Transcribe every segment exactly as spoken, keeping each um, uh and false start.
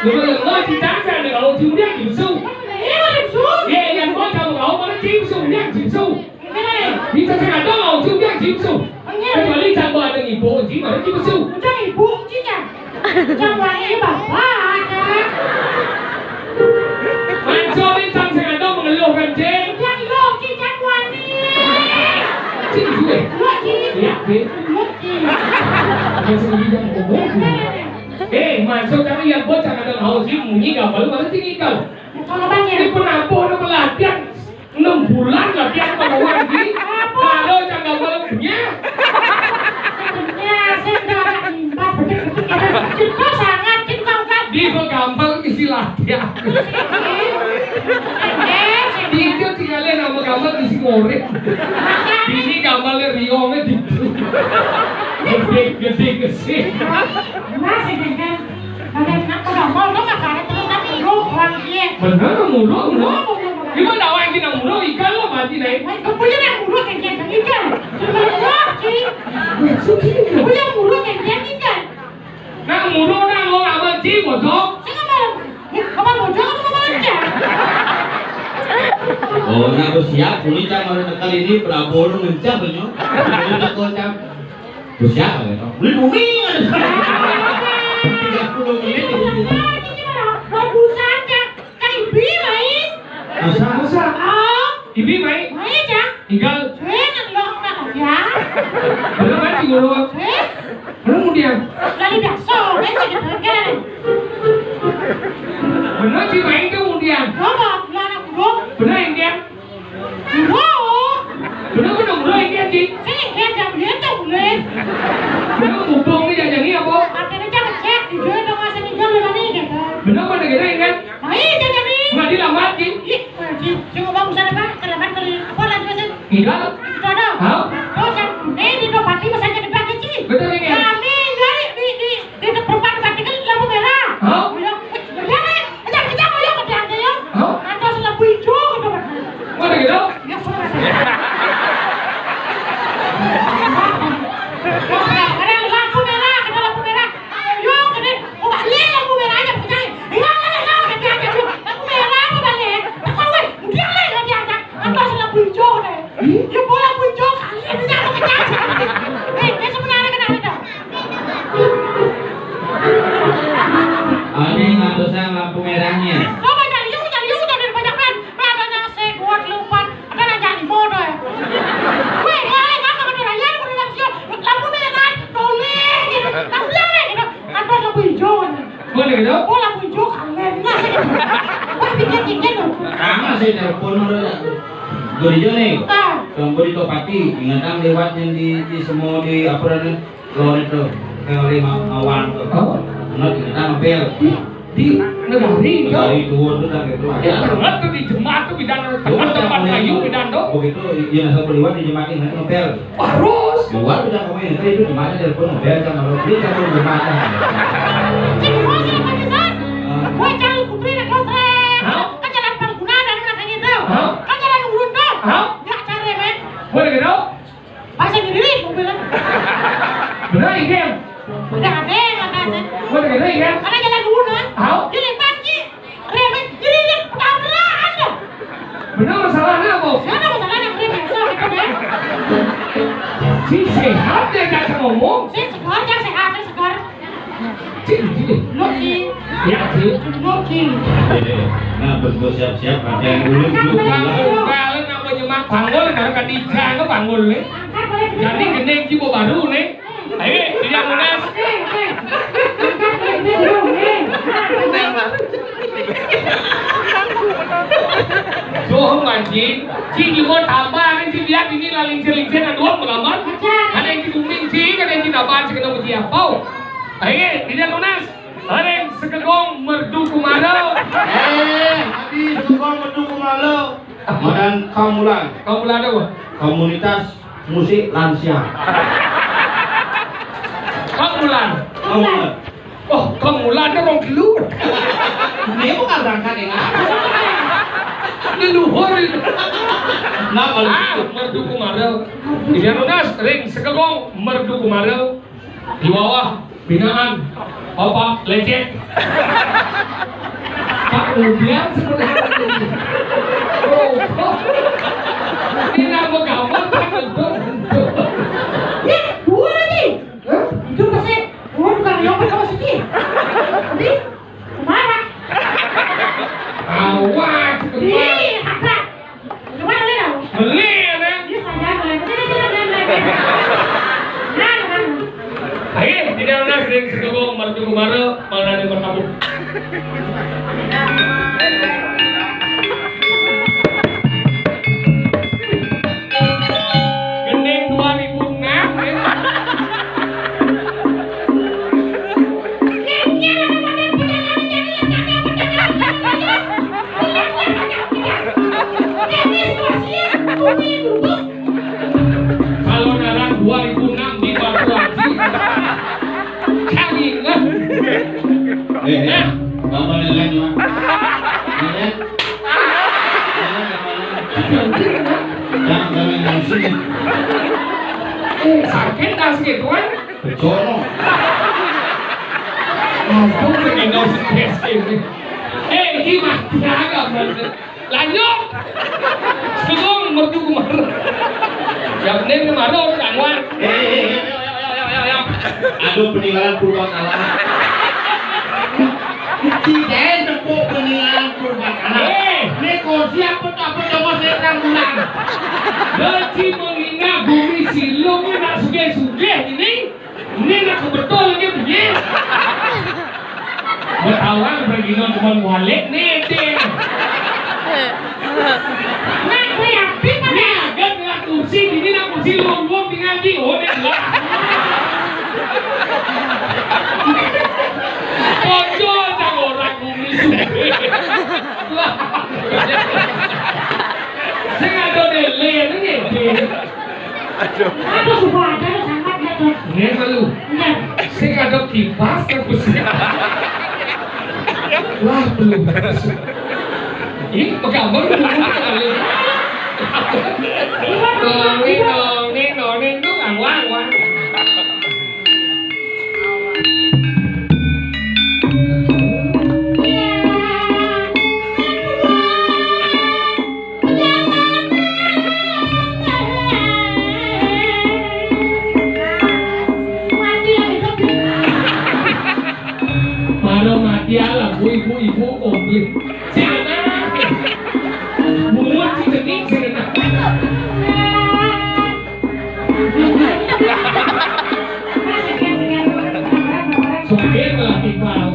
Lu mah leungeun, cicang, saya ada kalau cium dia gitu. Iya, yang gua sama kau mana cium, dia cium. Bisa saya ada mau cium dia cium. Kecuali can gua ada ibu, cium ada cium. Can ibu, cium. Can wani bapak. Mansur ini can saya ada mengeluh kan, Cing? Can lo, cium, can wani. Cium gue. Lo, cium. Iya, Cing. Lo, cium. Ada sendiri yang ngomong. Eh, maksud kami yang bocah ada mau sih munyi gambar baru tinggi kau. Kalau banyak. Ini penampuh udah pelatihan enam bulan latihan pada lagi. Kalau jangan gambarnya. Ya, saya udah agak impas, betul-betul kita cukup sangat, cukup angkat. Di gambar isi latihan. Eh, eh, Di itu tinggalin nama gambar isi ngorek. Ini gambarnya Rio di gede, gede, gede. Masih kan? Bagian nak udah mau lo makan terus kan mulu orang dia. Bener mulu, mulu. Gimana awak kita mulu ikan lo mati naik. Punya nak mulu kan dia ikan. Punya mulu kan dia ikan. Nak mulu nak lo apa sih bosok? Saya nggak mau. Ya, apa bosok apa mau aja? Oh, nah, terus siap, kulit sama kali ini Prabowo lu ngencang, Bang, yo. Lu teko, Cang. Terus siapa ya, Bang? Beli bumi, kan? Tiga puluh menit, gitu. Bagusan, Cang. Kan ibi, Mai. Masa? Masa? Oh. Ibi, Mai. Mai, Cang. Tinggal. Eh, nanti lo kena ya. Bener, Mai, si guru. Eh? Bener, kemudian. Lali biasa, Mai, sakit kan. Bener, si Mai, kemudian. Lo, lo, lo, anak guru. Bener, yang dia. Guru. Bener, bener, guru, yang dia, Ci. Eh, dia jam dia tuh, boleh. Bener, mumpung nih, jajan nih, apa? Artinya, jangan cek, jujur dong, masa nih, jujur, lo nih, gitu. Bener, bener, gitu, yang dia. Nah, iya, jadi. Nggak dilamar, Ci. Ih, Ci, coba bagusan apa? Terlambat kali. Apa lagi, Ci? Enggak. Itu ada. Hah? Oh, Ci. Eh, di Topati, masa jadi pakai, Ci. Betul, ini. Kami dari di, di, di depan Topati kan lampu merah. Hah? Iya. Eh, kejar, eh. Kejar, kejar, ayo, kejar, ayo. Hah? Atas lampu hijau, gitu, Pak. Mana gitu? Ya, sudah. Ada lampu merah, ada lampu merah. Ayo, kene, kok balik lampu merah aja, percaya. Iya, iya, iya, hati-hati, aduh. Lampu merah apa balik? Teko, weh, udah, weh, hati-hati. Atau lampu hijau, deh. Ya, bola lampu hijau, kali ini apa kejadian? Eh, dia sebenarnya kenapa, dong? Ada yang ngatur saya lampu merahnya. Coba cari, yuk, cari, yuk, cari banyak kan. Katanya saya kuat lupa. Ada nanya di motor. Weh, kalian apa kata raya, kata raya, lampu merah, toleh, gitu. Lampu merah, gitu. Kan pas lampu hijau, kan? Boleh gitu? Oh, lampu hijau, kalian. Nah, saya gitu. Wah, pikir-pikir tuh. Sama sih, telepon udah. Gue di Jone. Ah. Gue di Topati, ingatan lewat yang di, di semua di apa namanya? Lor itu, teori ma-, mawar itu. Oh. Bener, ingatan mobil. Di, di negari itu. Negari tua itu kan gitu. Ya, bener tuh di jemaat tuh bidan, tempat-tempat kayu bidan tuh. Begitu, iya, asal beliwan di jemaat ini, mobil. Harus. Luar udah kamu yang itu gimana, telepon mobil sama lo, beli sama gimana? Cik, mau sih, Pak Hasan? Ah. Gue cari putri dan Losren. Hah? Kan jalan Palguna dan anak ini tuh. Hah? Kan jalan Ulun tuh. Hah? Nggak cari, men. Boleh gitu? Bahasa diri, mobilnya. Bener, iya. Udah ada yang kata, Sen. Boleh gitu, iya. Karena jalan Ulun, ah. Hah? Dia lihat pagi. Rem, jadi dia tabrakan dah. Bener masalahnya apa? Saya ada masalah yang rem biasa, gitu kan. Si sehat dia kata ngomong. Saya segar, saya sehat, saya segar. Cing, cing. Lo, Cing. Ya, cing. Lo, Cing. Eh, nah, betul siap-siap, ada yang dulu, dulu, dulu. Panggul, panggul, apa nyemak? Panggul, karena kan di jalan panggul, nih. Jadi gede, Cing, baru, nih. Ayo, tidak lunas. Tuh, Manji, Cing juga tambah, kan, Cing, lihat ini lah lincir-lincir, aduh, melawan. Yang di bumi, cing, ada yang di daban, cing, kena uji apa? Ayo, tidak lunas. Ring Sekegong Merdu Kumara. Eh, adi Sekegong Merdu Kumara. Madan Kamulan. Kamulan apa? Komunitas musik lansia. Kamulan. Kamulan. Oh, Kamulan ada orang keluar. Ini bukan berangkat yang apa? Leluhur itu. Nah, kalau ah, gitu. Merdu Kumara. Tidak lunas, ring Sekegong Merdu Kumara. Di bawah binaan Bapak Lecet. Pak Rudian sebenarnya. Oh, ini nama gambar Pak Gendong. Ya, dua lagi. Hah? Itu pasti, oh, bukan yang apa sih? Jadi, kemana? Awas, kemana? Ih, apa? Beli ya, Neng? Ayo, tidak ada sering sekebong, merdu kemara, mana ada bertamu. Gending dua ribu enam, ya. Kalau dalam dua ribu enam di Batu Haji. Cari lah. Eh, eh. Bapak nilai, Mak. Nilai. Nilai, Mak. Jangan kami emosi. Eh, sakit dah sikit, Tuan. Pecono. Ampun, ini stres ini. Eh, ini mati agak, Bang. Lanjut. Sugong merdu kemara. Yang penting kemara orang Angwan. Eh, eh, eh, eh, eh, eh, eh, eh. Aduh, peninggalan purba kala. Tidak tepuk peninggalan purba kala. Eh. Ini kursi apa tak apa, coba saya terang bulan. Gaji menghina bumi silung ni nak sugih-sugih ini. Ini nak kebetul lagi bunyi. Bertawang bergino cuma mualik ni, Tin. Nak kuih api mana? Ni agak nak kursi, ini nak kursi luang-luang tinggal di. Oh, ni lah. Bocor tak orang bumi sumpit. Saya ada delay ni, Tin. Aduh. Aduh, sudah ada lu sangat ya, Tuan. Ini apa lu? Iya. Sing ada kipas kan besi. Wah, belum. Ini pegambar belum kali. Noni, noni, noni, itu ngawang, wang. Para mati ala, ibu-ibu komplit. Sing enak. Bungut sing cenik, sing enak. Sugih lah timpal.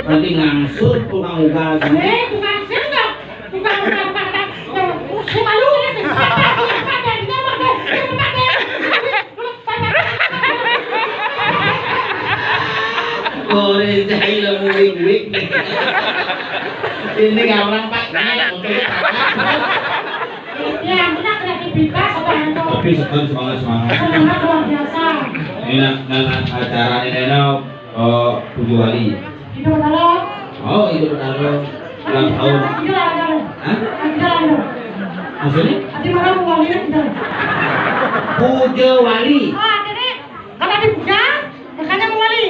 Berarti ngangsur tukang ugal. Eh, tukang sendok. Tukang ugal, tukang ugal. Si malu ya, si paten, si paten, si paten, si paten. Boleh jahil, muing-uing. Ini orang, Pak. Ini untuk Ya, benar, kreativitas, apa itu? Tapi semangat, semangat, semangat. Semangat luar biasa. Ini nak, nak, nak acara ini, nak, eh, Puja Wali. Itu benar. Oh, itu benar. Ulang tahun. Itu lah, itu lah. Hah? Itu lah, itu. Maksudnya? Nanti malam Wali itu. Puja Wali. Oh, jadi kalau dipuja, makanya Wali.